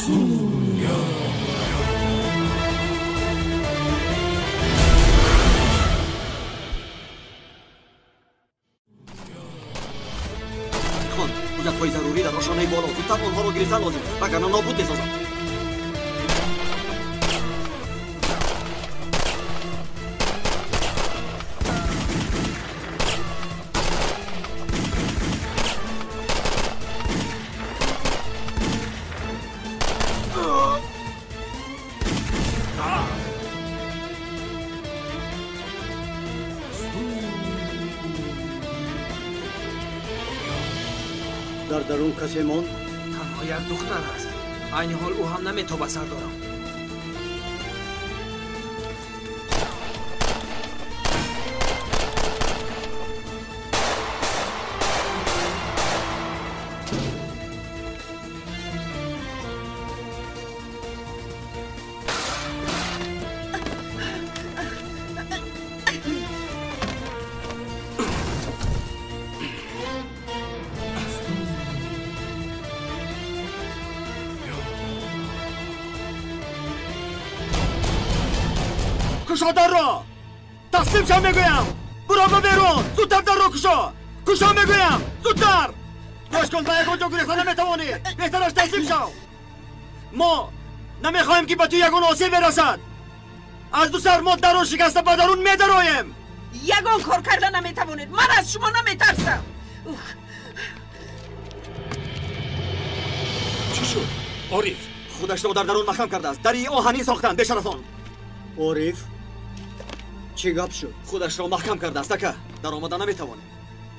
Хон, ҳуҷҷатҳои зарурӣ дар ошонаи боло. Зудтар онҳоро гирифтан лозим, вагарна нобуд месозад. Дар дарун касе монд? Танҳо як духтар аст. Айни ҳол ӯ ҳам наметобад, сардорам. Кушо дарро! Таслим шав мегӯям! Буро ба берун! Зудтар дарро кушо! Кушо мегӯям! Зудтар! Гӯш кун, ба ягон ҷо гурехта наметавонӣ! Беҳтараш таслим шав! Мо намехоҳем, ки ба ту ягон осеб берасад! Аз ду сар мо дарро шикаста ба дарун медароем! Ягон кор карда наметавонед! Ман аз шумо наметарсам! Чӣ шуд? Ориф худашро дар дарун маҳкам кардааст. Дари оҳанин сохтанд, бешарафон. Ориф, чӣ гап шуд? Худашро маҳкам кардааст, ака. Даромада наметавонем.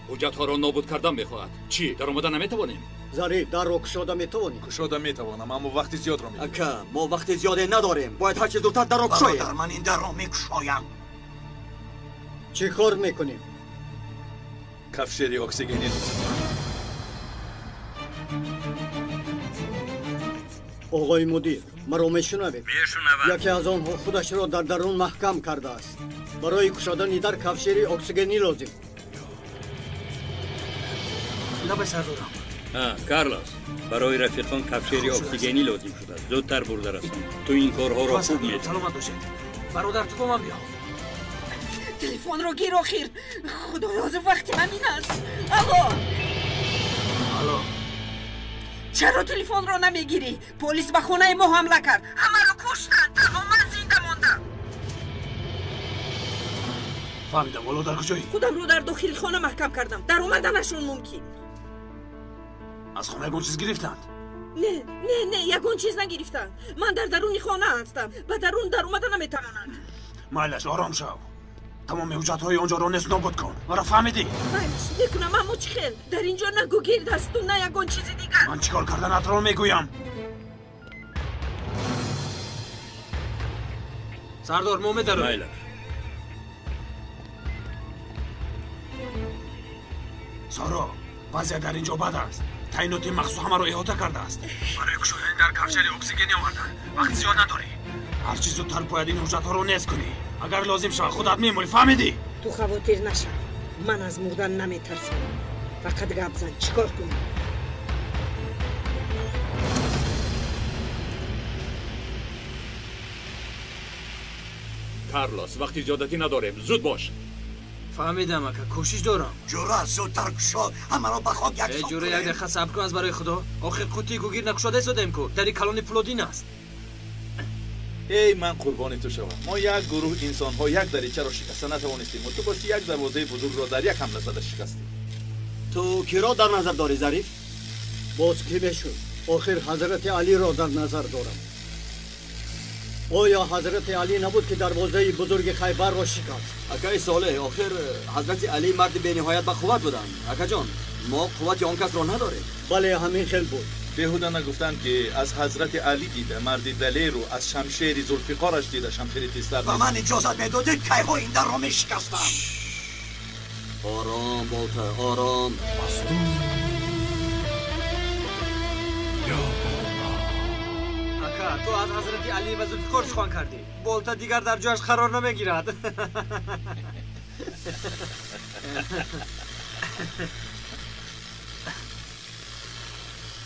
Ҳуҷҷатҳоро нобуд кардан мехоҳад. Чӣ, даромада наметавонем? Зариф, дарро кушода метавонӣ? Кушода метавонам, аммо вақти зиёдро мегирам. Ака, мо вақти зиёде надорем. Бояд ҳарчи зудтар дарро кушоем. Бародар, ман ин дарро мекушоям. Чӣ кор мекунем? Кафшери оксигенӣ. Оғои мудир, маро мешунавед? Мешунавам. Яке аз онҳо худашро дар дарун маҳкам кардааст. Барои кушодани дар кафшери оксигенӣ лозим. Лабай, сардорам. Карлос, барои рафиқон кафшери оксигенӣ лозим шудааст. Зудтар бурда расон. Ту ин корҳоро хуб медонӣ. Саломат бошед. Бародар, ту бо ман биё. Телефонро гир охир. Худоё, ҳозир вақти ҳамин аст. Алло! Алло. Чаро телефонро намегирӣ? Полис ба хонаи мо ҳамла кард. Ҳамаро куштанд. Танҳо ман зинда мондам. Фаҳмидам, ҳоло дар куҷоӣ? Худамро дар дохили хона маҳкам кардам. Даромаданашон мумкин. Аз хона ягон чиз гирифтанд? Не, не, не, ягон чиз нагирифтанд. Ман дар даруни хона ҳастам. Ба дарун даромада наметавонанд. Майлаш, ором шав. Тамоми ҳуҷҷатҳои он ҷоро нест нобуд кун. Маро фаҳмидӣ? Майлаш, мекунам, аммо чӣ хел? Дар ин ҷо на гугирд ҳасту, на ягон чизи дигар. Ман чӣ кор карданатро мегӯям. Сардор, мо медароем. Майлаш. Соро, вазъият дар ин ҷо бад аст. Таъиноти махсус ҳамаро иҳота кардааст. Барои кушодани дар кафшери оксигенӣ оварданд. Вақти зиёд надорӣ. Ҳарчи зудтар бояд ин ҳуҷҷатҳоро нест кунӣ. Агар лозим шавад, худат мемурӣ, фаҳмидӣ? Ту хавотир нашав. Ман аз мурдан наметарсам. Фақат гап зан, чӣ кор кунам? Карлос, вақти зиёдатӣ надорем. Зуд бош. Фаҳмидам, ака, кӯшиш дорам. Ҷура, зудтар кушо, ҳамаро ба хок яксон Ҷура, як дақиқа сабр кун аз барои Худо. Охир қуттии гугир накушода истодем ку. Дари калони пулодин аст. Эй, ман қурбони ту шавам. Мо як гурӯҳ инсонҳо як даричаро шикаста натавонистем, ту боши як дарвозаи бузургро дар як ҳамла зада шикастӣ. Ту киро дар назар дорӣ, Зариф? Боз кӣ мешуд? Охир Ҳазрати Алиро дар назар дорам. Оё Ҳазрати Алӣ набуд, ки дарвозаи бузурги Хайбарро шикаст? Акаи Солеҳ, охир Ҳазрати Алӣ марди бениҳоят бақувват буданд. Акаҷон, мо қуввати он касро надорем. Бале, ҳамин хел буд. Беҳуда нагуфтанд, ки аз Ҳазрати Алӣ дида марди далеру аз шамшери Зулфиқораш дида шамшери тезтар. Ба ман иҷозат медодед, кайҳо ин дарро мешикастам. Ором, Болта, ором. Ака, ту аз Ҳазрати Алӣ ва Зулфиқор сухан кардӣ. Болта дигар дар ҷояш қарор намегирад.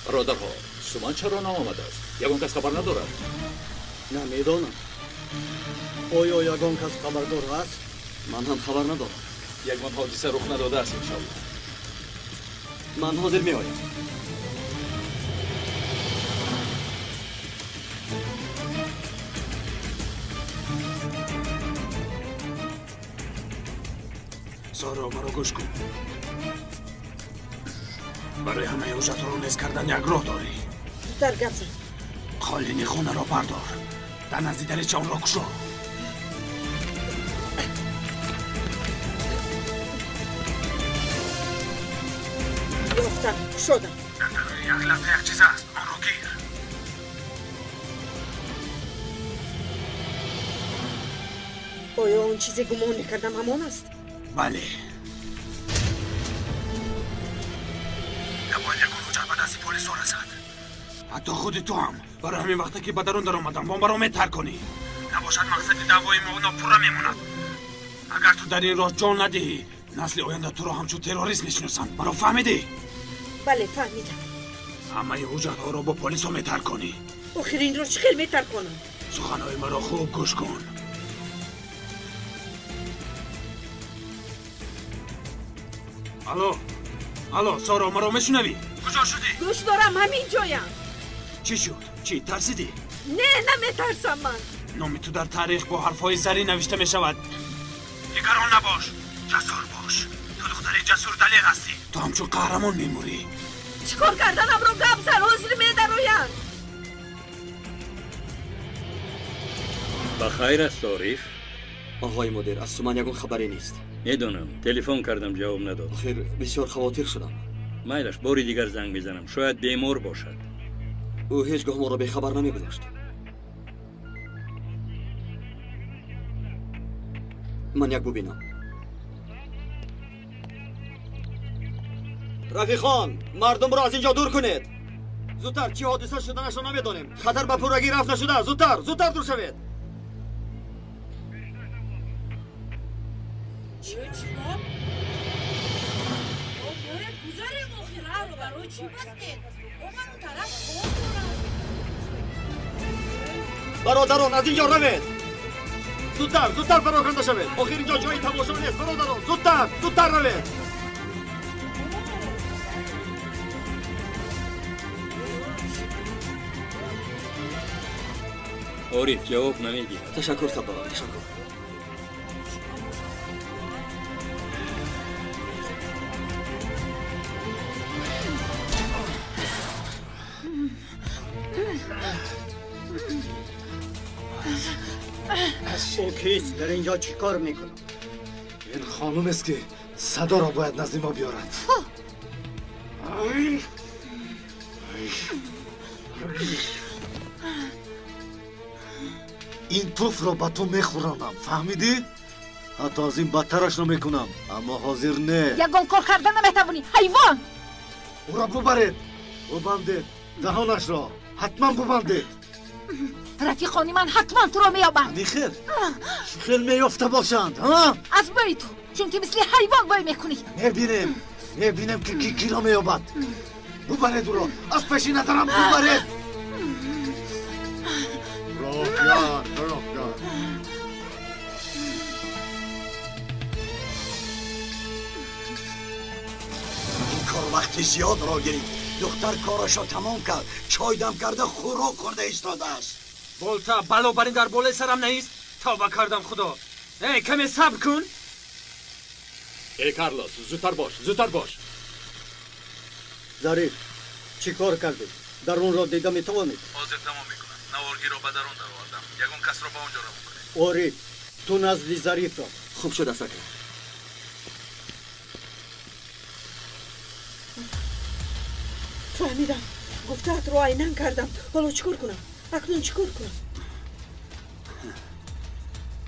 Бародарҳо, Суман чаро наомадааст? Ягон кас хабар надорад? Намедонам. Оё ягон кас хабардор аст? Ман ҳам хабар надорам. Ягон ҳодиса рух надодааст, иншоалло. Ман ҳозир меоям. Соро, маро гӯш кун. Барои ҳамаи ҳуҷҷатҳоро нез кардан як роҳ дорӣ. Зудтар гап зан. Қолини хонаро бардор. Дар назди дарича онро кушо. Ёфтам, кушодам. Дар даруни як латта як чиз аст. Онро гир. Оё он чизе гумон мекардам ҳамон аст? Бале. Набояд ягон ҳуҷҷат ба дасти полисҳо расад. Ҳатто худи ту ҳам барои ҳамин вақте ки ба дарун даромадам бомбаро метарконӣ. Набошад мақсади даъвои мо нопурра мемонад. Агар ту дар ин роҳ ҷон надиҳӣ, насли оянда туро ҳамчун террорист мешиносанд. Маро фаҳмидӣ? Бале, фаҳмидам. Ҳамаи ҳуҷҷатҳоро бо полисҳо метарконӣ. Охир инро чӣ хел метарконам? Суханҳои маро хуб гӯш кун. Алло, алло, Соро, маро мешунавӣ? Куҷо шудӣ? Гӯш дорам, ҳамин ҷоям. Чӣ шуд? Чӣ, тарсидӣ? Не, наметарсам ман. Номи ту дар таърих бо ҳарфҳои зарин навишта мешавад. Нигарон набош, ҷасур бош. Ту духтари ҷасур далер ҳастӣ. Ту ҳамчун қаҳрамон мемурӣ. Чӣ кор карданамро гап зан, ҳозир медароянд. Ба хайр аст, Ориф? Оғои мудир, аз Суман ягон хабаре нест. Медонам, телефон кардам, ҷавоб надод. Охир бисёр хавотир шудам. Майлаш, бори дигар занг мезанам. Шояд бемор бошад. Ӯ ҳеҷ гоҳ моро бехабар намегузошт. Ман як бубинам. Рафиқон, мардумро аз ин ҷо дур кунед. Зудтар, чӣ ҳодиса шуданашро намедонем. Хатар ба пуррагӣ рафт нашуда. Зудтар, зудтар дур шавед. Бародарон, аз ин ҷо равед. Зудтар, зудтар пароканда шавед. Охир ин ҷо ҷои тамошо нест. Бародарон, зудтар, зудтар равед. Ориф ҷавоб намедиҳад. Ташаккур, сардорам, ташаккур. Ӯ кист? Дар ин ҷо чӣ кор мекунад? Ин хонумест, ки садоро бояд назди мо биёрад. Ин туфро ба ту мехӯронам, фаҳмидӣ? Ҳатто аз ин бадтарашро мекунам, аммо ҳозир не. Ягон кор карда наметавонӣ, ҳайвон! Ӯро бубаред, бубандед даҳонашро, ҳатман бубандед. Рафиқони ман ҳатман туро меёбанд. Нихел, чӣ хел меёфта бошанд, ҳа? Аз бӯи ту, чунки мисли ҳайвон бӯй мекунӣ. Мебинем, мебинем ки ки киро меёбад. Бубаред ӯро, аз пеши назарам бубаред. Роҳ роҳ. Ин кор вақти зиёдро гирифт. Духтар корашро тамом кард, чой дам карда хӯрок хӯрда истодааст. Болта, бало бар ин дар болои сарам нест? Тавба кардам, худо. Эй, каме сабр кун. Эй, Карлос, зудтар бош, зудтар бош. Зариф, чӣ кор кардӣ? Дарунро дида метавонед? Ҳозир тамом мекунам. Наворгиро ба дарун даровардам. Ягон касро ба он ҷо равон кунед. Ориф, ту назди Зариф рафт. Хуб шуд, ака. Фаҳмидам. Гуфтаатро айнан кардам. Ҳоло чӣ кор кунам? Акнун чӣ кор кунам?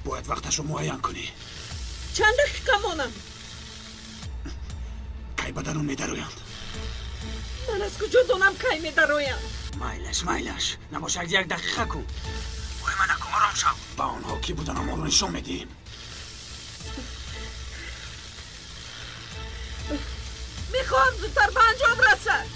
Бояд вақташро муайян кунӣ. Чанд дақиқа монам? Кай ба дарун медароянд? Ман аз куҷо донам кай медароянд? Майлаш, майлаш. Набошад як дақиқа кун. Вой, накун, ором шав. Ба онҳо кӣ буданам онро нишон медиҳем. Мехоҳам зудтар ба анҷом расад.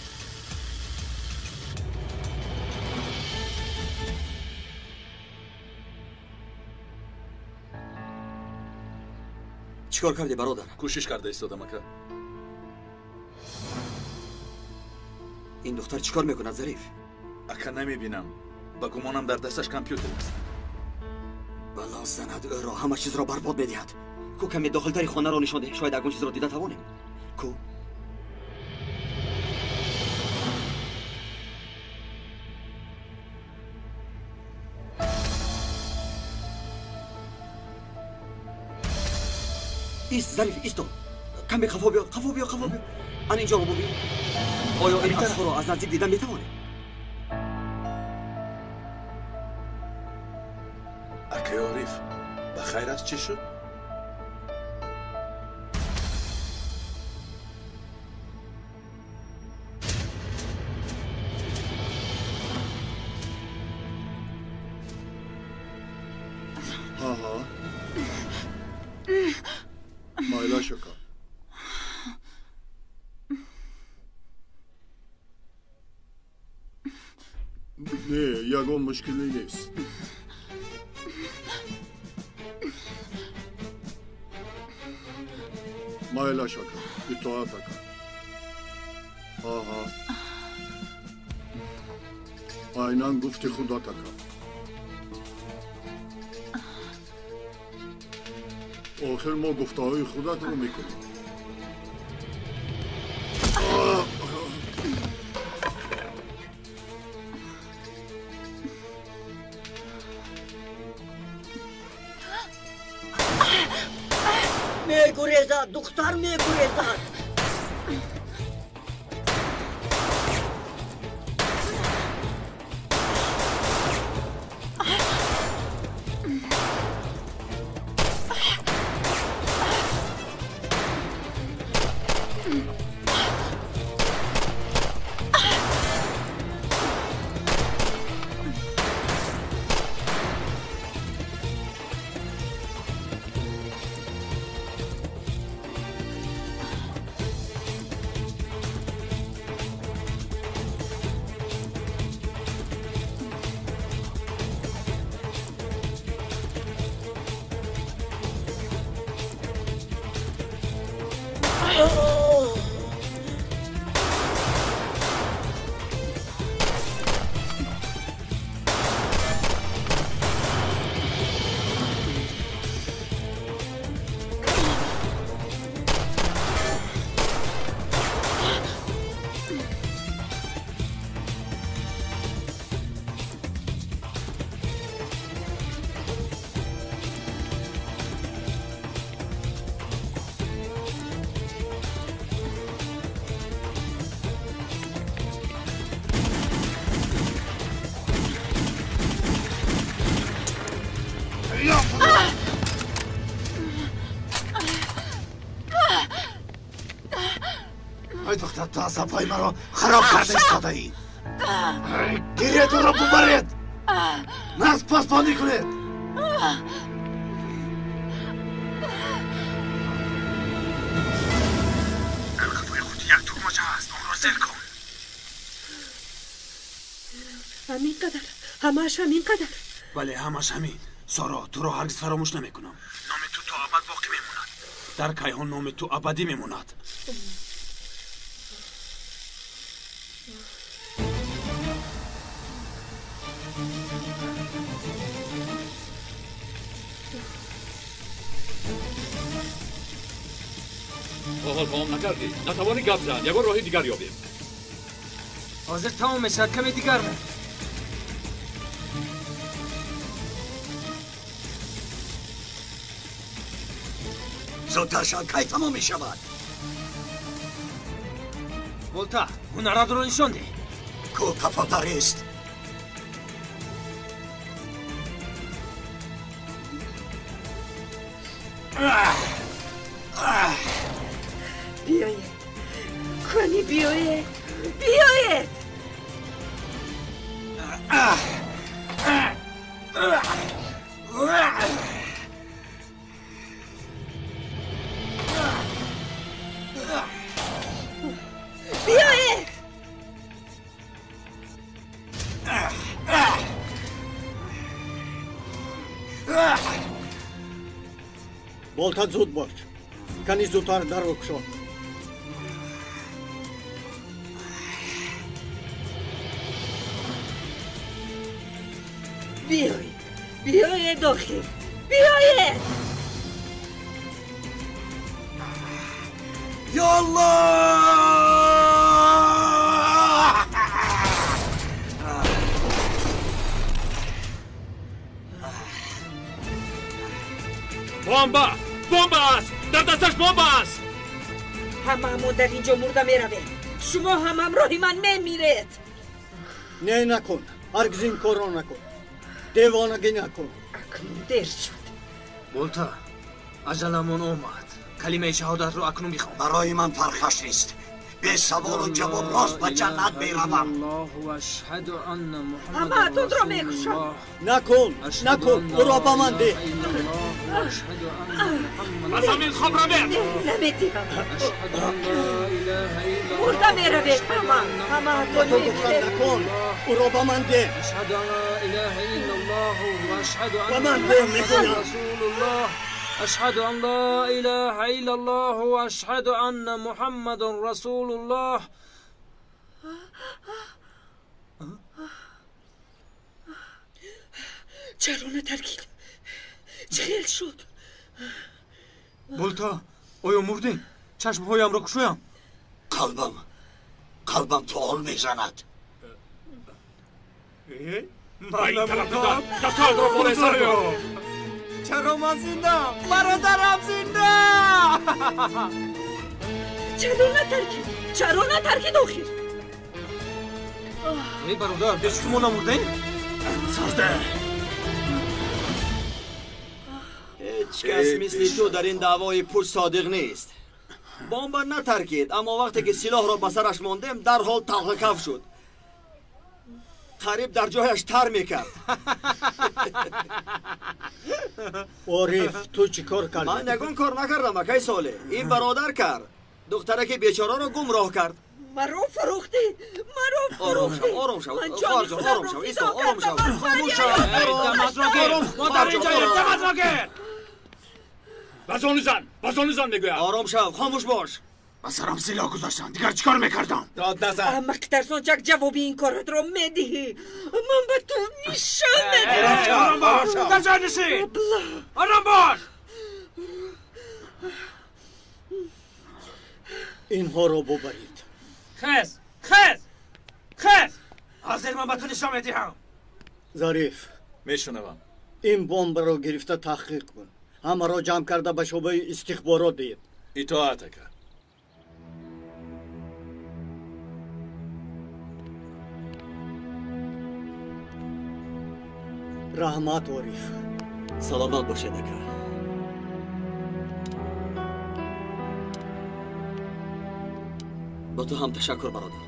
Чӣ кор кардӣ, бародар? Кӯшиш карда истодам, ака. Ин духтар чӣ кор мекунад, Зариф? Ака, намебинам. Ба гумонам дар дасташ компютер аст. Бало занад ӯро, ҳама чизро барбод медиҳад. Ку каме дохилтари хонаро нишон деҳ, шояд ягон чизро дида тавонем. Ку? Ист, Зариф, исто. Каме қафо биё, қафо биё, қафо биё. Ана инҷоро бубин. Оё ин аксҳоро аз наздик дида метавонем? Акаи Ориф, ба хайр аст, чӣ шуд? Аҳа. Майлаш, ака. Не, ягон мушкилӣ нест. Майлаш, ака, итоат, ака. Аҳа. Айнан гуфти худат, ака. Охир мо гуфтаҳои худатро мекунем. Мегурезад, духтар мегурезад. Ай духтар, ту асабҳои маро хароб карда истодаӣ. Гиред ӯро бубаред. Нас посбонӣ кунед. Дар қафои худ як тугмача ҳаст, онро зер кун. Ҳамин қадар, ҳамааш ҳамин қадар. Бале, ҳамааш ҳамин. Соро, туро ҳаргиз фаромӯш намекунам. Номи ту то абад боқӣ мемонад. Дар кайҳон номи ту абадӣ мемонад. То ҳол тамом накардӣ. Натавонӣ гап зан, ягон роҳи дигар ёбем. Ҳозир тамом мешавад, каме дигар мон. Зудтар шав, кай тамом мешавад? Болта, ҳунаратро нишон деҳ. Ку қафотар аст. Биёед, кани биёед, биёед. Биёед. Болта, зуд бош. Кани зудтар дарро кушо. Биёед, биёед охир, биёед! Ё Аллоҳ! Бомба! Бомба аст! Дар дасташ бомба аст! Ҳамаамон дар ин ҷо мурда меравем. Шумо ҳам ҳамроҳи ман мемиред. Не, накун. Ҳаргиз ин корро накун. Девонагӣ накун. Акнун дер шуд. Болта, аҷаламон омад. Калимаи шаҳодатро акнун бихон. Барои ман фарқаш нест. Бесаволу ҷавоб рост ба ҷаннат меравам. Ҳамаатонро мекушам. Накун, накун, ӯро ба ман деҳ. Ба замин хоб равед. Намедиҳам. Мурда меравед ҳама. Ҳамаатон мемиред. Накун, ӯро ба ман деҳ. Ба ман деҳ мегӯям. أشهد أن لا إله إلا الله وأشهد أن محمد رسول الله. چرا نترکید؟ چه خیل شد؟ بولتا، آیا مردی؟ چشمهایم را کشویم. قلبم تال میزند. من نمردم. دستهایت را بالای سر کن. چرا من زندم؟ برادرم زنده! چرا نترکید؟ چرا نترکید آخر؟ ای برادر، به شما نمردین؟ سرده! هیچ کس مثل تو در این دعوای پول صادق نیست. بمب نترکید، اما وقتی که سلاح را به سرش ماندیم در حال تلخ کف شد. قریب در جایش تر میکرد. عارف، تو چی کار کردی؟ من یگان کار نکردم اکای صالح. این برادر کرد. دخترک بیچاره را گمراه کرد. مرا فروختی، مرا فروختی. آرام شو، آرام شو، خواهر جان، آرام شو، ایستا، آرام شو، خاموش شو. دمت را گیر، ما در اینجا دمت را گیر. بزانو زن، بزانو زن میگویم. آرام شو، خاموش باش. ба сарам силоҳ гузоштанд, дигар чӣ кор мекардам? Дод назан. Аҳмақ тарсончак, ҷавоби ин коратро медиҳӣ. Ман ба ту нишон медиҳам. Ором бош, дар ҷой нишин. Ором бош. Инҳоро бубаред. Хез, хез, хез. Ҳозир ман ба ту нишон медиҳам. Зариф. Мешунавам. Ин бомбаро гирифта таҳқиқ кун. Ҳамаро ҷамъ карда ба шӯъбаи истихборот диҳед. Итоат ака. Раҳмат, Ориф. Саломат бошед ака. Ба ту ҳам ташаккур бародар.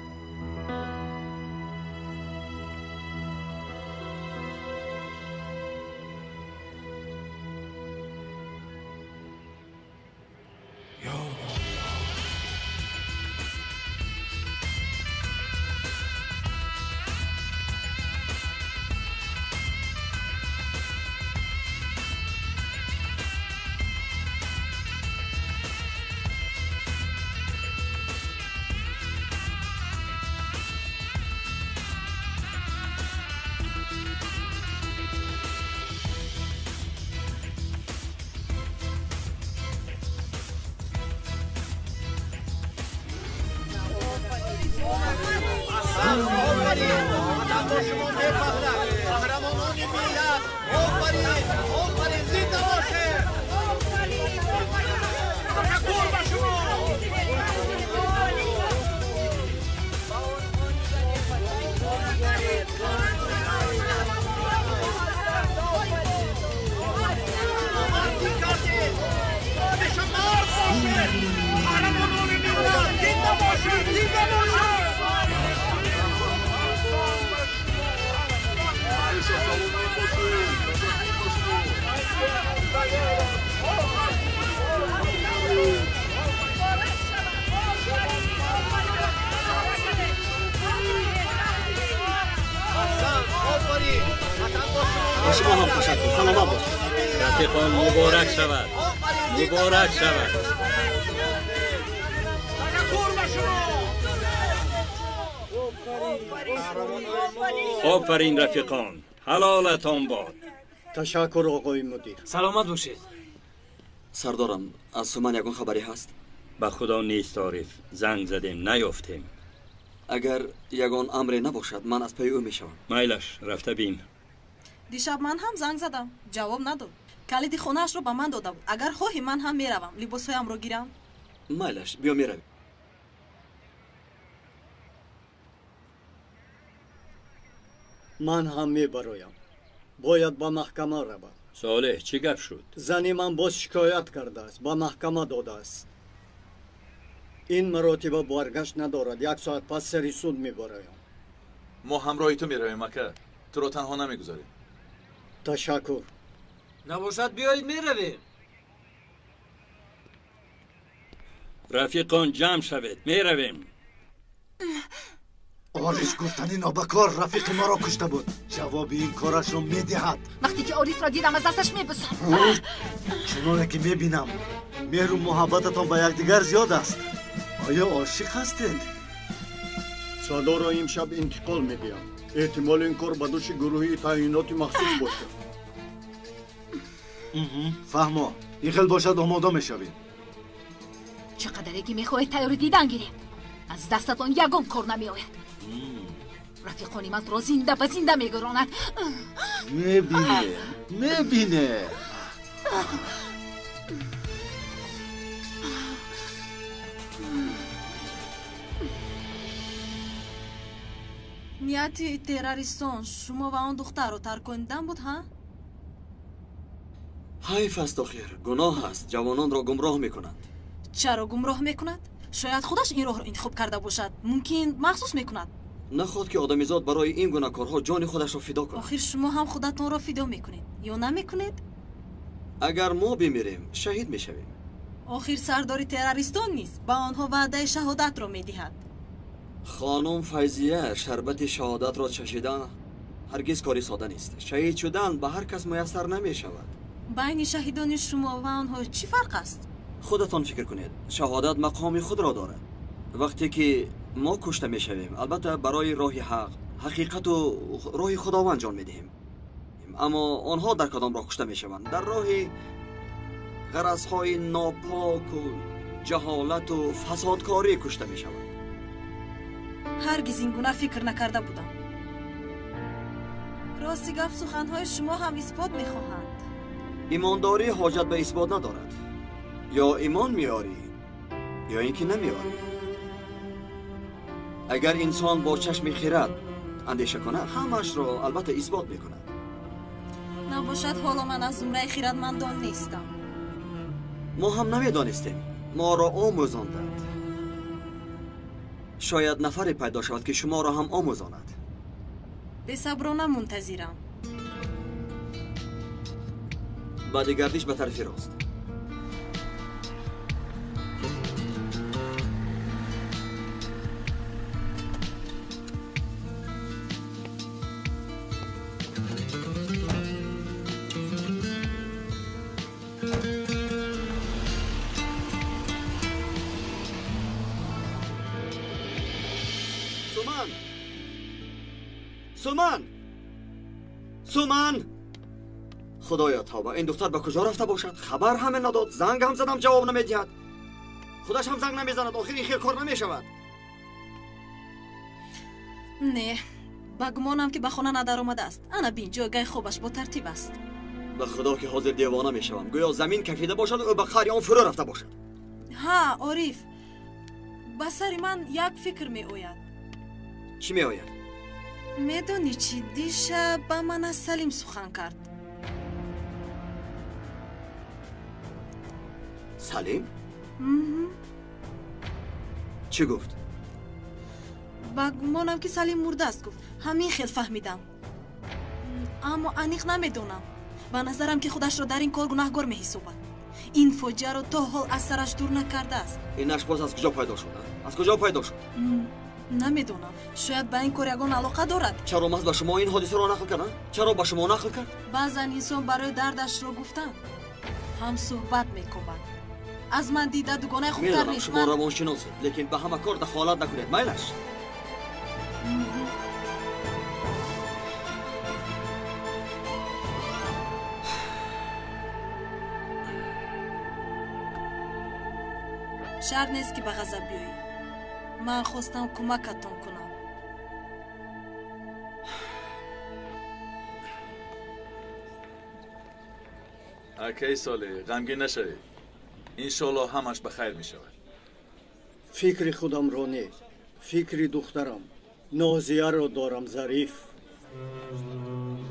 شما هم تشکر. سلامت باشید. رفیقان مبارک شود، مبارک شود. Офарин рафиқон, ҳалолатон бод. Ташаккур, оқои мудир. Саломат бошед. Сардорам, аз Суман ягон хабаре ҳаст? Ба худо нест, Ориф. Занг задем, наёфтем. Агар ягон амре набошад, ман аз пайи ӯ мешавам. Майлаш, рафта бин. Дишаб ман ҳам занг задам, ҷавоб надод. Калиди хонаашро ба ман дода буд. Агар хоҳӣ, ман ҳам меравам, либосҳоямро гирам. Майлаш, биё меравем. Ман ҳам мебароям. Бояд ба маҳкама равам. Солеҳ, чӣ гап шуд? Зани ман боз шикоят кардааст, ба маҳкама додааст. Ин маротиба баргашт надорад. Як соат пас сари суд мебароям. Мо ҳамроҳи ту меравем, ака. Туро танҳо намегузорем. Ташаккур. Набошад, биёед меравем. Рафиқон, ҷамъ шавед, меравем. Ориф гуфтани нобакор рафиқи маро кушта буд. Ҷавоби ин корашро медиҳад. Вақте ки Орифро дидам, аз дасташ мебусам. Чуноне ки мебинам, меҳру муҳаббататон ба якдигар зиёд аст. Оё ошиқ ҳастед? Садоро имшаб интиқол медиҳам. Эҳтимол ин кор ба дӯши гурӯҳи таъиноти махсус бошад. Фаҳмо, ин хел бошад, омода мешавем. Чӣ қадаре ки мехоҳед тайёри дидан гирем, аз дастатон ягон кор намеояд. Рафиқони ман туро зинда ба зинда мегӯронад. Мебине, мебине. Нияти террористон шумо ва он духтарро тарконидан буд, ҳа? Ҳайф аст, охир гуноҳ аст. Ҷавононро гумроҳ мекунанд. Чаро гумроҳ мекунад? Шояд худаш ин роҳро интихоб карда бошад. Мумкин махсус мекунад. Нахоҳад ки одамизод барои ин гуна корҳо ҷони худашро фидо кунад. Охир шумо ҳам худатонро фидо мекунед ё намекунед? Агар мо бимирем, шаҳид мешавем. Охир сардори террористон низ ба онҳо ваъдаи шаҳодатро медиҳад. Хонум Файзия, шарбати шаҳодатро чашидан ҳаргиз кори сода нест. Шаҳид шудан ба ҳар кас муяссар намешавад. Байни шаҳидони шумо ва онҳо чӣ фарқ аст? Худатон фикр кунед. Шаҳодат мақоми худро дорад. Вақте ки мо кушта мешавем, албатта барои роҳи ҳақ, ҳақиқату роҳи Худованд ҷон медиҳем. Аммо онҳо дар кадом роҳ кушта мешаванд? Дар роҳи ғаразҳои нопоку ҷаҳолату фасодкорӣ кушта мешаванд. Ҳаргиз ин гуна фикр накарда будам. Рости гап, суханҳои шумо ҳам исбот мехоҳанд. Имондорӣ ҳоҷат ба исбот надорад. Ё имон меорӣ, ё ин ки намеорӣ. Агар инсон бо чашми хирад андеша кунад, ҳамаашро албатта исбот мекунад. Набошад, ҳоло ман аз зумраи хирадмандон нестам. Мо ҳам намедонистем. Моро омӯзонданд. Шояд нафаре пайдо шавад, ки шуморо ҳам омӯзонад. Бесаброна мунтазирам. Баъди гардиш ба тарафи рост. Суман! Суман! Суман! Худоё тавба, ин духтар ба куҷо рафта бошад? Хабар ҳаме надод, занг ҳам задам, ҷавоб намедиҳад. Худаш ҳам занг намезанад. Охир ин хел кор намешавад. Не, ба гумонам ки ба хона надаромадааст. Ана бин, ҷойгаҳи хобаш бо тартиб аст. Ба худо ки ҳозир девона мешавам. Гӯё замин кафида бошад, ӯ ба қаъри он фурӯ рафта бошад. Ҳа, Ориф, ба сари ман як фикр меояд. Чӣ меояд? Медонӣ чӣ? Дишаб ба ман аз Салим сухан кард. Салим? Чӣ гуфт? Ба гумонам ки Салим мурдааст гуфт. Ҳамин хел фаҳмидам. Аммо аниқ намедонам. Ба назарам ки худашро дар ин кор гунаҳгор меҳисобад. Ин фоҷиаро то ҳол аз сараш дур накардааст. Инаш боз аз куҷо пайдо шуд? Аз куҷо пайдо шуд? Намедонам. Шояд ба ин кор ягон алоқа дорад. Чаро маҳз ба шумо ин ҳодисаро нақл кард? Чаро ба шумо нақл кард? Баъзан инсон барои дардашро гуфтан ҳам суҳбат мекобад. Аз ман дида дугонаи хубтар нест. Шумо равоншиносед, лекин ба ҳама кор дахолат накунед. Майлаш? Шарт нест ки ба ғазаб биёӣ. Ман хостам кӯмакатон кунам. Акаи Солеҳ, ғамгин нашавед. Иншоаллоҳ ҳамаш ба хайр мешавад. Фикри худамро не, фикри духтарам Нозияро дорам, Зариф.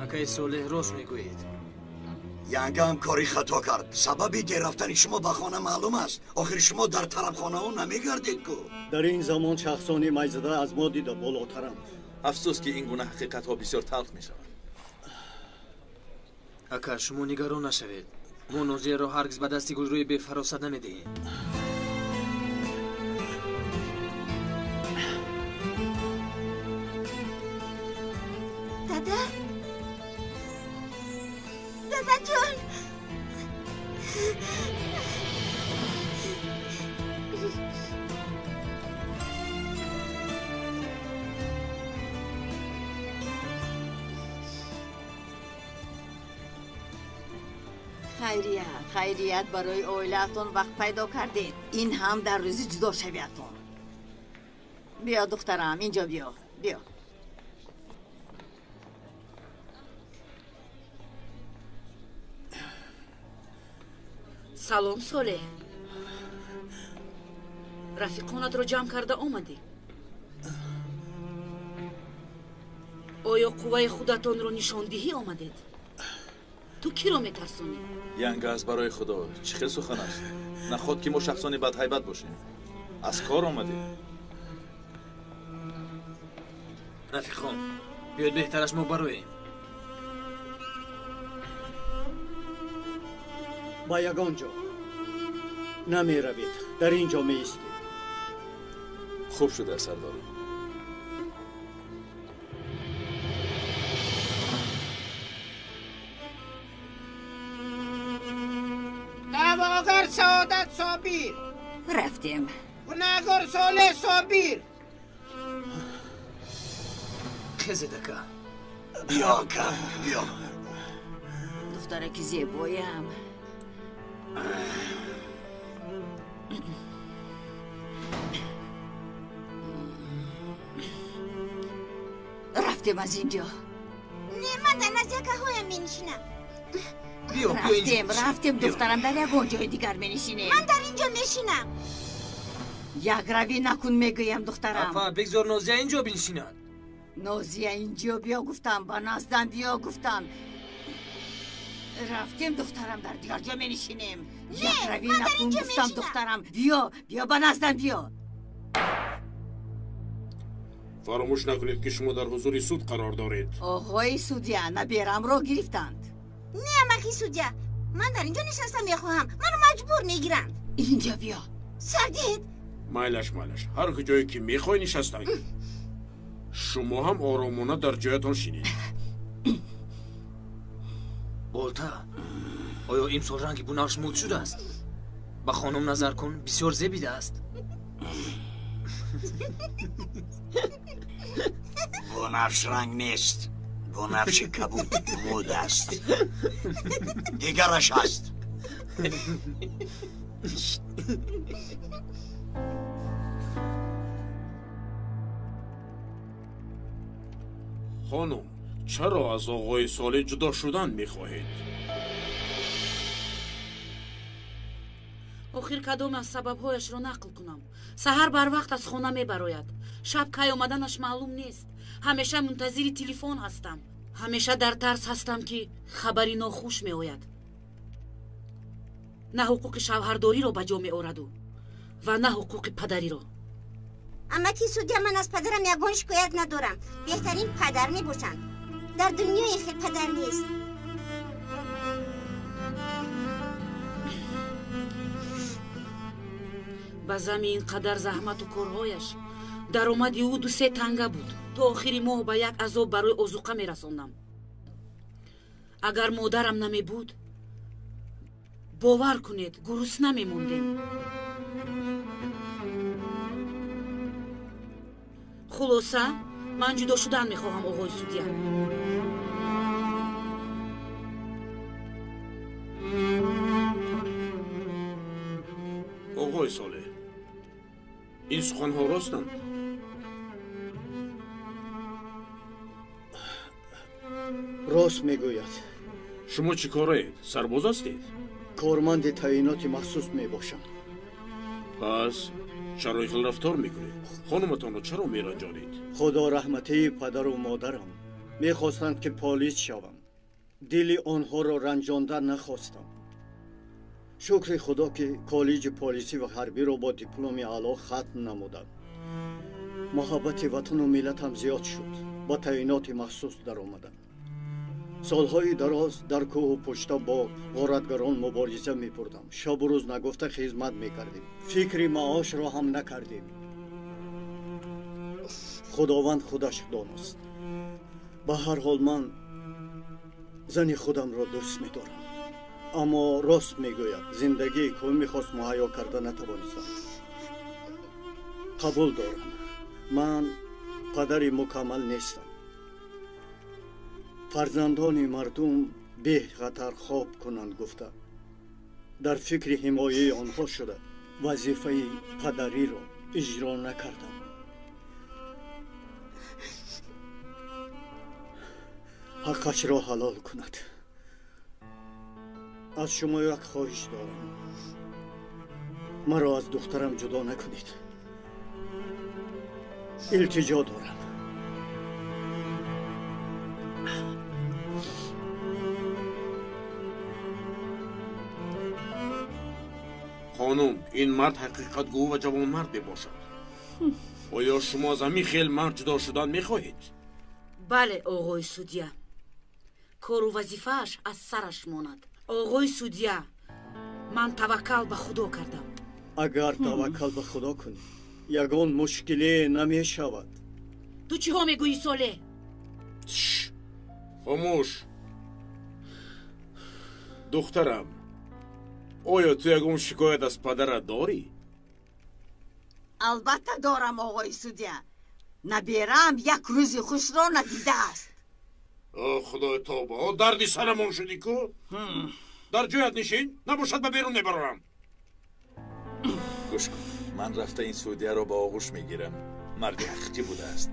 Акаи Солеҳ, рост мегӯед. Янгаам кори хато кард. Сабаби дер рафтани шумо ба хона маълум аст. Охир шумо дар тарабхонаҳо намегардед ку. Дар ин замон шахсони майзада аз мо дида болотаранд. Афсӯс ки ин гуна ҳақиқатҳо бисёр талх мешаванд. Ака, шумо нигарон нашавед. Мо Нозияро ҳаргиз ба дасти гулрӯи бефаросат намедиҳем. Дада? Дадаҷон! Хайрият, хайрият, барои оилаатон вақт пайдо кардед. Ин ҳам дар рӯзи ҷудошавиятон. Биё, духтарам, инҷо биё, биё. Салом, Солеҳ. Рафиқонатро ҷамъ карда омадӣ? Оё қувваи худатонро нишондиҳӣ омадед? Ту киро метарсонӣ? Янга, аз барои Худо, чӣ хел сухан аст? Наход ки мо шахсони бадҳайбат бошем. Аз кор омадем. Рафиқон, биёед беҳтараш мо бароем. Ба ягон ҷо намеравед, дар ин ҷо меистед. Хуб шуда, сардорӣ. Даъвогар Саодат Собир. Рафтем. Гунаҳгор Солеҳ Собир. Хезед, ака. Биё, ака, биё. Духтараки зебоям. Рафтем аз ин ҷо. Не, ман дар назди акаҳоям менишинам. Рафтем, рафтем, духтарам, дар ягон ҷои дигар менишинем. Ман дар ин ҷо мешинам. Якравӣ накун, мегӯям, духтарам. Апа, бигзор Нозия ин ҷо бинишинад. Нозия, ин ҷо биё гуфтам, ба наздам биё гуфтам. Рафтем, духтарам, дар дигар ҷо менишинем. Якравӣ накун гуфтам, духтарам. Биё, биё, ба наздам биё. Фаромӯш накунед ки шумо дар ҳузури суд қарор доред. Оғои судя, наберамро гирифтанд. Не, амаки судя, ман дар инҷо нишаста мехоҳам. Маро маҷбур мегиранд. Инҷо биё. Сардид. Майлаш, майлаш, ҳар куҷое ки мехоҳӣ нишастан. Шумо ҳам оромона дар ҷоятон шинед. Болта, оё имсол ранги бунафш муд шудааст? Ба хонум назар кун, бисёр зебидааст. Бунафш ранг нест, бунафши кабуд муд аст. Дигараш ҳаст. Хонум, чаро аз оғои Солеҳ ҷудо шудан мехоҳед? Охир кадоме аз сабабҳояшро нақл кунам? Саҳар барвақт аз хона мебарояд. Шаб кай омаданаш маълум нест. Ҳамеша мунтазири телефон ҳастам. Ҳамеша дар тарс ҳастам, ки хабари нохуш меояд. На ҳуқуқи шавҳардориро ба ҷо меораду ва на ҳуқуқи падариро. Амаки судя, ман аз падарам ягон шикоят надорам. Беҳтарин падар мебошанд. Дар дунёи хел падар нест. Ба зами ин қадар заҳмату корҳояш даромади ӯ 2-3 танга буд. То охири моҳ ба як азоб барои озуқа мерасондам. Агар модарам намебуд, бовар кунед, гурусна мемондем. Хулоса, ман ҷудо шудан мехоҳам, оғои судя. Оғои Солеҳ, Ин суханҳо ростанд? Рост мегӯяд. Шумо чӣ кораед? Сарбоз ҳастед? Корманди таъиноти махсус мебошам. Пас чаро ин хел рафтор мекунед? Хонуматонро чаро меранҷонед? Худо раҳматии падару модарам. Мехостанд, ки полис шавам. Дили онҳоро ранҷонда нахостам. Шукри худо, ки коллеҷи полисӣ ва ҳарбиро бо дипломи аъло хатм намудам. Муҳаббати ватану миллатам зиёд шуд. Ба таъиноти махсус даромадам. Солҳои дароз дар кӯҳу пушта бо ғоратгарон мубориза мебурдам. Шабу рӯз нагуфта хизмат мекардем. Фикри маошро ҳам накардем. Худованд худаш доност. Ба ҳар ҳол ман зани худамро дӯст медорам. Аммо рост мегӯяд, зиндагие ки ӯ мехост муҳайё карда натавонистам. Қабул дорам, ман падари мукаммал нестам. Фарзандони мардум бехатар хоб кунанд гуфта, дар фикри ҳимояи онҳо шуда вазифаи падариро иҷро накардам. Ҳаққашро ҳалол кунад. Аз шумо як хоҳиш дорам. Маро аз духтарам ҷудо накунед. Илтиҷо дорам. Хонум, ин мард ҳақиқатгӯ ва ҷавонмард мебошад. Оё шумо аз ҳамин хел мард ҷудо шудан мехоҳед? Бале, оғои судья. Кору вазифааш аз сараш монад. Оғои судья, ман таваккал ба Худо кардам. Агар таваккал ба Худо кунӣ, ягон мушкиле намешавад. Ту чиҳо мегӯӣ, Солеҳ? Хомӯш. Духтарам, оё ту ягон шикоят аз падарат дорӣ? Албатта дорам, оғои судья. Набераам як рӯзи хушро надидааст. О, худои тобо, дарди сарамон шудӣ ку? Дар ҷоят нишин, набошад ба берун мебарорам. Гӯш кун, ман рафта ин судьяро ба оғӯш мегирам. Марди ҳақиқӣ будааст.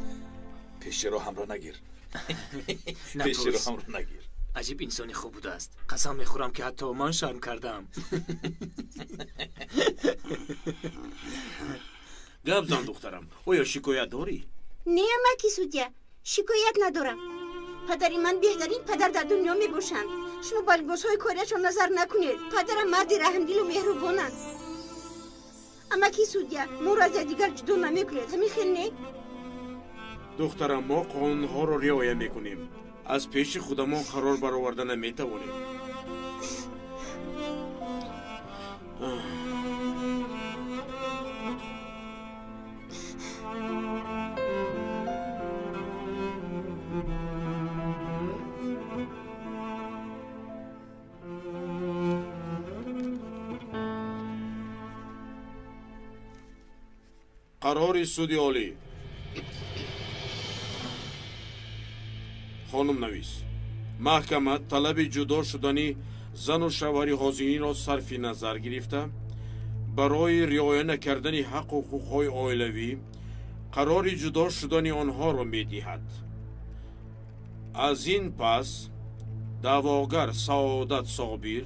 Пеши роҳамро нагир. Пеши роҳамро нагир. Аҷиб инсони хуб будааст. Қасам мехӯрам, ки ҳатто ман шарм кардам. Гап зан, духтарам, оё шикоят дорӣ? Не, амаки судья, шикоят надорам. Падари ман беҳтарин падар дар дунё мебошанд. Шумо ба либосҳои кориашон назар накунед. Падарам марди раҳмдилу меҳрубонанд. Амаки судья, моро аз якдигар ҷудо намекунед, ҳамин хел не? Духтарам, мо қонунҳоро риоя мекунем. Аз пеши худамон қарор бароварда наметавонем. Қарори суди олӣ. Хонум навис, маҳкама талаби ҷудо шудани зану шавҳари ҳозиринро сарфи назар гирифта, барои риоя накардани ҳаққу ҳуқуқҳои оилавӣ қарори ҷудо шудани онҳоро медиҳад. Аз ин пас даъвогар Саодат Собир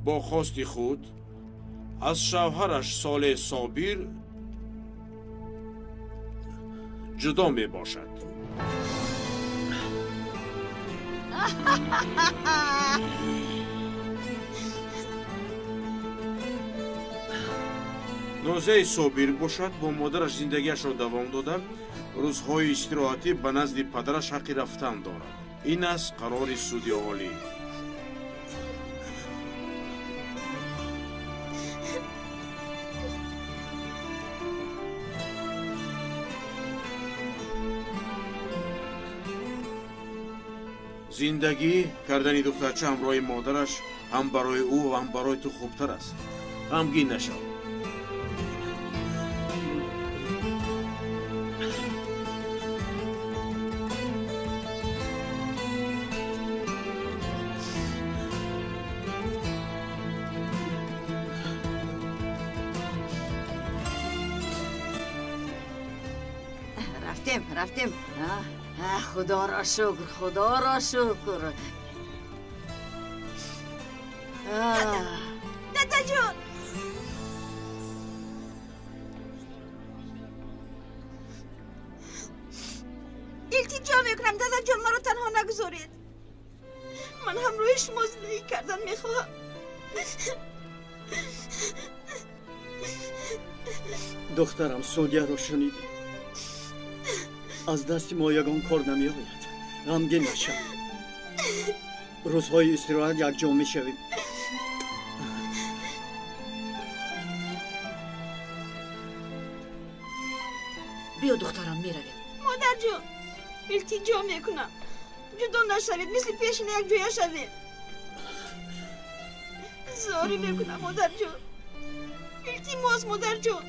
бо хости худ аз шавҳараш Солеҳ Собир ҷудо мебошад. Нозияи Собир бошад, бо модараш зиндагиашро давом дода, рӯзҳои истироҳатӣ ба назди падараш ҳаққи рафтан дорад. Ин аст қарори суди олӣ. Зиндагӣ кардани духтарча ҳамроҳи модараш ҳам барои ӯ ва ҳам барои ту хубтар аст. Ғамгин нашав. Рафтем, рафтем. Худоро шукр, худоро шукр. Дадаҷон! Илтиҷо мекунам, дадаҷон, маро танҳо нагузоред. Ман ҳамроҳи шумо зиндагӣ кардан мехоҳам. Духтарам, судяро шунидӣ? Аз дасти мо ягон кор намеояд. Ғамгин нашав. Рӯзҳои истироҳат якҷо мешавем. Биё, духтарам, меравем. Модарҷон, илтиҷо мекунам, ҷудо нашавед, мисли пешина якҷоя шавем. Зорӣ мекунам, модарҷон, илтимос, модарҷон.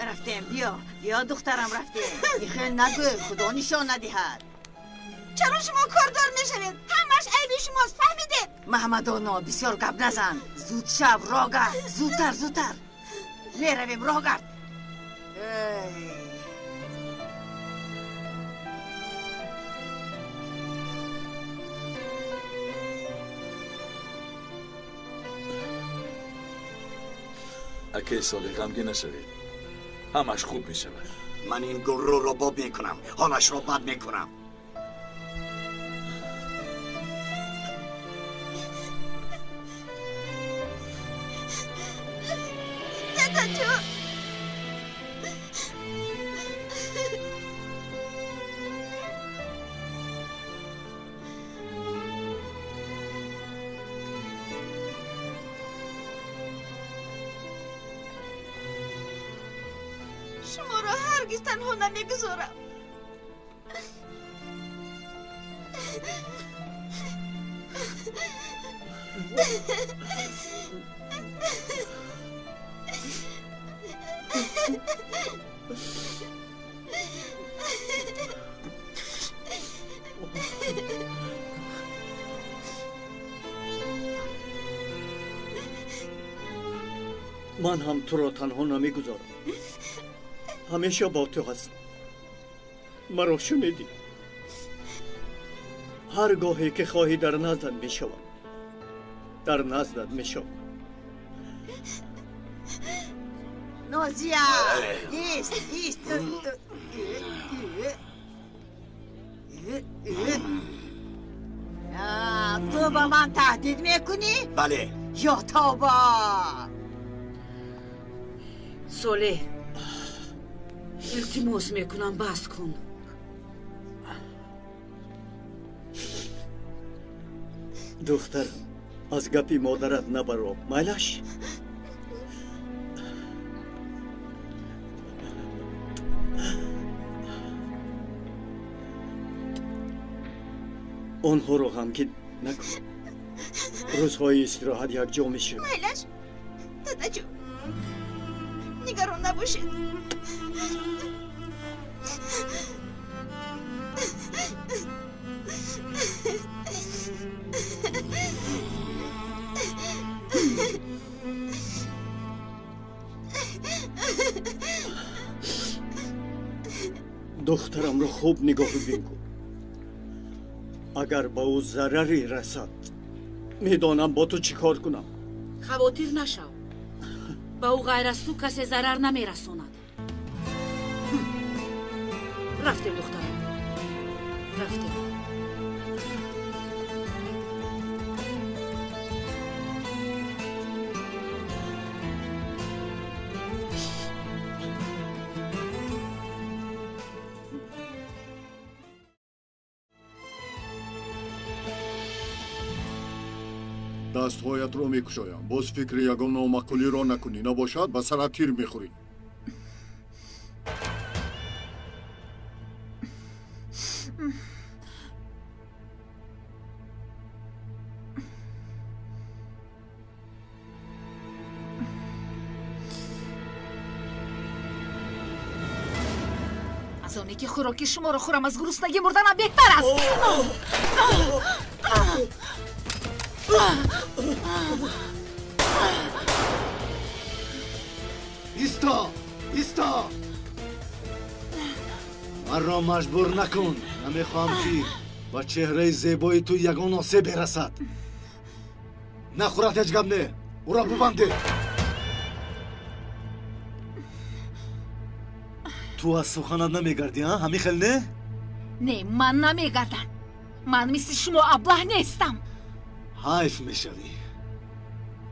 Рафтем, биё, биё, духтарам, рафтем. Ихел нагӯй, худо нишон надиҳад. Чаро шумо кордор мешавед? Ҳамаш айби шумост, фаҳмидед? Маҳмадоно, бисёр гап назан. Зуд шав, роҳ гард, зудтар, зудтар. Меравем, роҳ гард. Акаи Солеҳ, ғамгин нашавед, ҳамаш хуб мешавад. Ман ин гулрӯро боб мекунам, ҳолашро бад мекунам. Дадаҷон! Шуморо ҳаргиз танҳо намегузорам. Ман ҳам туро танҳо намегузорам. Ҳамеша бо ту ҳастам. Маро шунидӣ? Ҳар гоҳе ки хоҳӣ дар наздат мешавам. Дар наздат мешавам. Нозия, ист, ист. Ту ба ман таҳдид мекунӣ? Бале. Ё тавба! Солеҳ, илтимос мекунам, бас кун. Духтарам, аз гапи модарат набаро, майлаш? Онҳоро ғамгин накун. Рӯзҳои истироҳат якҷо мешавем. Майлаш, дадаҷон, нигарон набошед. Духтарамро хуб нигоҳ бин кун. Агар ба ӯ зараре расад, медонам бо ту чӣ кор кунам. Хавотир нашав. Ба ӯ ғайр аз ту касе зарар намерасонад. Рафтем, духтарам, рафтем. Дастҳоятро мекушоям. Боз фикри ягон номаъқулиро накунӣ, набошад ба сарат тир мехӯрӣ. Аз оне ки хӯроки шуморо хӯрам, аз гуруснагӣ мурданам беҳтар аст. Исто, исто! Маро маҷбур накун. Намехоҳам ки ба чеҳраи зебои ту ягон осеб берасад. Нахӯрад ҳеҷ гап не. Ӯро бубандед. Ту аз суханат намегардӣ, а? Ҳамин хел не? Не, ман намегардам. Ман мисли шумо аблаҳ нестам. Ҳайф мешавӣ.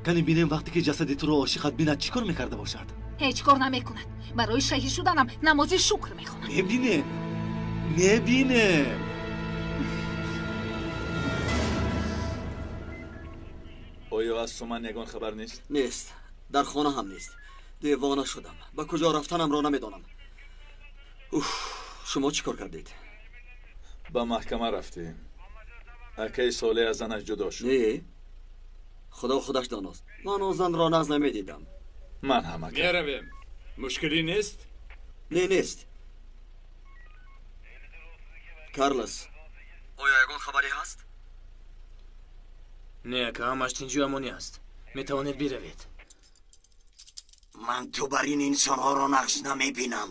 Кани бинем вақте ки ҷасади туро ошиқат бинад чӣ кор мекарда бошад? Ҳеҷ кор намекунад. Барои шаҳид шуданам намози шукр мехонад. Мебинем, мебинем. Оё аз Суман ягон хабар нест? Нест. Дар хона ҳам нест. Девона шудам. Ба куҷо рафтанамро намедонам. Уф, шумо чӣ кор кардед? Ба маҳкама рафтем. Акаи Солеҳ аз занаш ҷудо шуд. Не, худо худаш доност. Ман он занро нағз намедидам. Ман ҳам ака. Меравем. Мушкилӣ нест? Не, нест. Карлос, оё ягон хабаре ҳаст? Не, ака, ҳамаш тинҷу амонӣ аст. Метавонед биравед. Ман ту бар ин инсонҳоро нағз намебинам.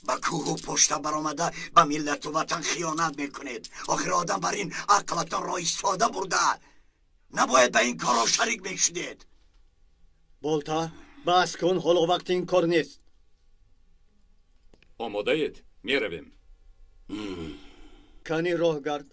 Ба кӯҳу пушта баромада ба миллату ватан хиёнат мекунед. Охир одам бар ин ақлатонро истифода бурда. Набояд ба ин корҳо шарик мешудед. Болта, бас кун, ҳоло вақти ин кор нест. Омодаед? Меравем. Кани роҳ гард.